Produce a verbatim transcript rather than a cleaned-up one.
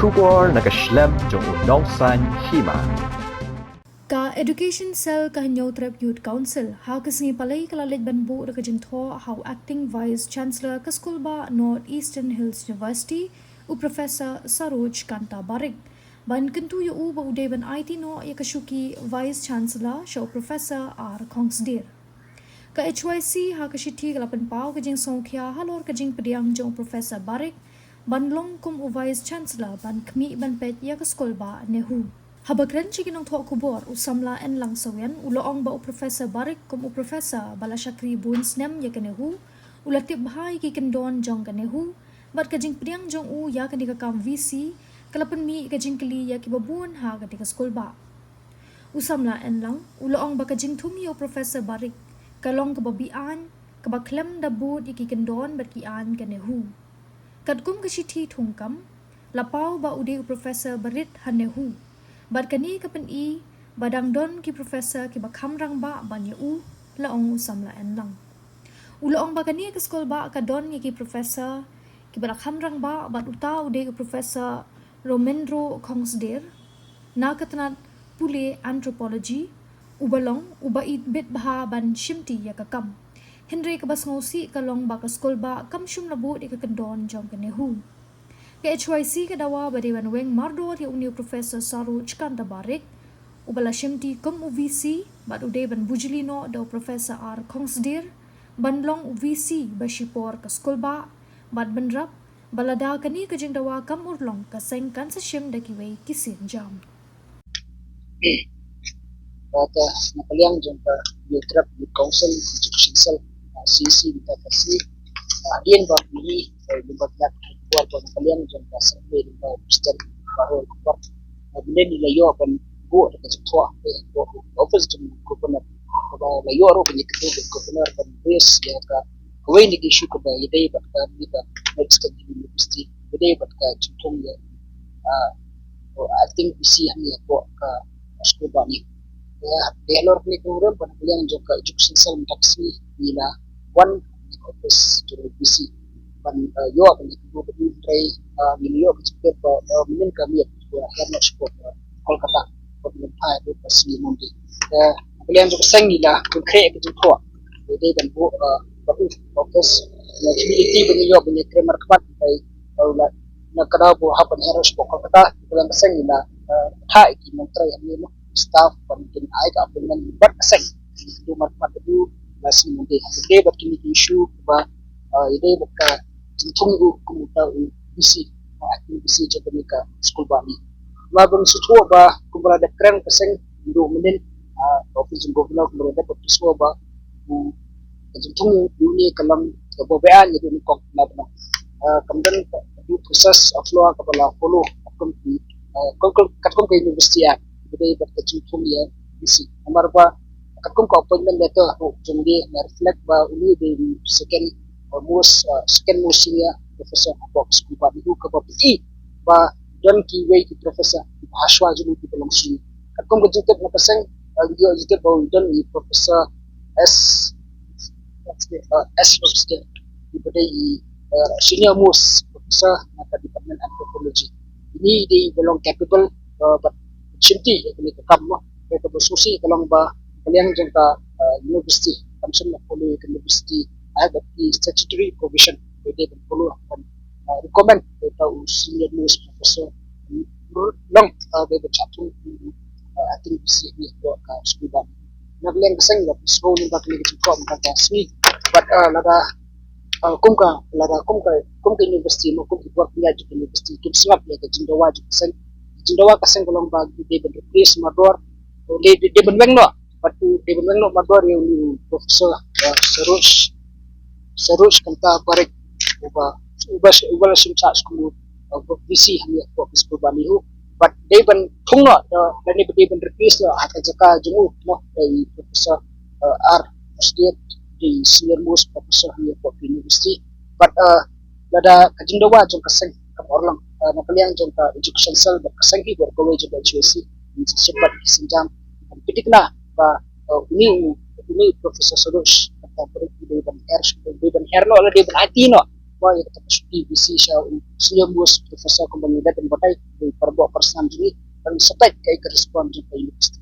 Khubor na ka shlem jong u nongsaiñ hima. Ka Education Cell ka Hynñiewtrep Youth Council ha ka sngi Palei ka la leit ban buh da ka jingthoh ha u Acting Vice Chancellor ka Skulbah North Eastern Hills University, u Professor Saroj Kanta Barik, ban kyntu ïa u ba u dei ban aiti noh ïa ka shuki Vice Chancellor sha u Professor R Khongsdir. Ka H Y C ha ka shithi ka la pynpaw ka jingsngewkhia halor ka jingpdiang jong u Professor Barik ban long kum u Vice Chancellor ban khmih ban peit ïa ka Skulbah NEHU. Haba kren sha ki nongthoh khubor, u samla Enlang Sawian u la ong ba u Professor Barik, kum u Professor ba la shakri bun snem ïa ka NEHU, u la tip bha ïa ki kyndon jong ka NEHU, bad ka jingpdiang jong u ïa kane ka kam VC ka la pynmih ka jingkylli ïa kiba bun ha kane ka skulbah. U samla Enlang u la ong ba ka jingthung ïa u Professor Barik ka long kaba be-aiñ, kaba khlem da bud ïa ki kyndon bad ki aiñ ka NEHU. Katkum ka shithi thungkam, la paw ba u dei u Professor barit ha NEHU, bad kane ka pyni ba dang don ki Professor kiba kham rangbah ban ïa u, la ong u samla Enlang. U la ong ba kane ka skulbah ka don ïa ki Professor kiba la kham rangbah, bad uta u dei u Professor Romendro Khongsdir na ka tnat Pule Anthropology, uba long uba i bit bha ban shimti ïa ka kam. Hynrei kaba sngewsih ka long ba ka skulbah kam shym la bud ïa ka kyndon jong ka NEHU. Ka H Y C ka dawa ba dei ban weng mardor ïa une u Professor Saroj Kanta Barik, uba la shimti kum u VC, bad u dei ban bujli noh da u Professor R Khongsdir ban long u VC ba shipor ka skulbah, bad bynrap ba lada kane ka jingdawa kam urlong, ka seng kan sa shim da kiwei ki sienjam. Ba ta na ka liang jong ka Hynñiewtrep Youth Council, Education Cell, ah, C E C, ba ta ka C, ah, hadien ba phi, eh, ba ta ka buat ba na ka liang jong ka Assembly, ba President, ba roi ka buat. Ah, mynnin la ïoh ban buh da ka jingthoh, eh, buh office jong Governor, ba la ïoh ruh ban ïa ka Governor ban raise ïa ka kawei na ki issue kaba ïadei bad ka, ka North Eastern University, ïadei bad ka jingthung ïa, ah, acting VC hangne hapoh ka skulbah ne. Ïa, halor kane ka program, ban ka liang jong ka Education Cell mynta ka sngi ngi la wan office jong VC ban, ah, ïoh ban ïa ka, ban ïa ka, ah, ngi la ïoh ka jingtip ba, ah, mynnin ka miet ka hiar noh shapoh, ah, Kolkata, ba mynnin phai haduh ka sngi Monday. Ïa, ka liang jong ka seng ngi la pynkhreh ka jingthoh. Ïadei ban buh, ah, ba u office na community ban ïoh ban ïa kren markhmat, ba u la na ka daw ba u hap ban hiar shapoh Kolkata. Ka liang ka seng ngi la, ah, thah ïa ki nongtrei hangne, mo, staff ban kin ai ka appointment bad ka seng. Ki tu markhmat ba u la sngi Monday. Ïadei bad kine ki issue ba, ah, ïadei bad ka jingthung u kum uta u VC, ah, acting VC jong kane ka skulbah ne. Namar ba ngi sngewthuh ba kumba la dep kren ka seng naduh mynnin, ah, office jong Governor, kumba la dep, ba ngi sngewthuh ba u, ka jingthung ïa une ka long kaba beaiñ ïa u nyngkong, namar ba, ah, kam don ka due process of law kaba la follow katkum ki, ah, katkum, katkum ka University Act, kaba dei bad ka jingthung ïa VC. Namar ba katkum ka appointment letter ruh jong ngi la reflect ba une u dei u second, uh, most, uh, second most senior professor hapoh ka skulbah ne, kaba phi i ba don kiwei ki professor kiba hashwa jong u kiba long senior. Katkum ka jingtip na ka seng, uh, ngi ïoh jingtip ba u don i Professor S, uh, S Auguste, iba dei i, uh, senior most professor na ka Department Anthropology. Ini i dei iba long capable, uh, bad shimti ïa kane ka kam, mo. Ïa kaba sngewsih ka long ba ka liang jong ka, uh, university kam shym la follow ïa ka University Act bad ki statutory provision. Ïa dei ban follow, ban, uh, recommend ïa uta u senior most professor long, uh, ba dei ban shah thung, uh, acting VC ïa ka skulbah. Na ka liang ka seng la pynshai lyngba kane ka jingthoh mynta ka sngi. Bad, uh, lada, uh, kum ka, lada kum ka, kum ka university, mo, kum ki bor pynïaid jong ka university kim sngap ïa ka jingdawa jong ka seng. Jingdawa ka seng ka long ba dei ban replace mardor, dei, dei, dei ban weng noh, bad u dei ban weng noh mardor ïa u Professor, uh, Saroj, Saroj Kanta Barik, uba, uba, uba la shim charge kum u, uh, VC hangne hapoh ka skulbah NEHU. Bad dei ban thung noh, uh, lane ba dei ban replace noh ha ka jaka jong u, noh, da i Professor, uh, R Khongsdir, i senior most professor hangne hapoh ka university. Bad, uh, lada ka jingdawa jong ka seng kam urlong, uh, na ka liang jong ka Education Cell bad ka seng hi bad kawei jong ka H Y C, ngi sa shim pat ki sienjam ban pynthikna ba, uh, une u, une u Professor Saroj Kanta Barik u dei ban hiar, u dei ban hiar noh, lane dei ban aiti noh kwah ïa kata ka shuti VC sha u Senior Most Professor kumba ngi dep ban batai, u para bok para snam jong ngi, ban sa peit kaei ka response jong ka university.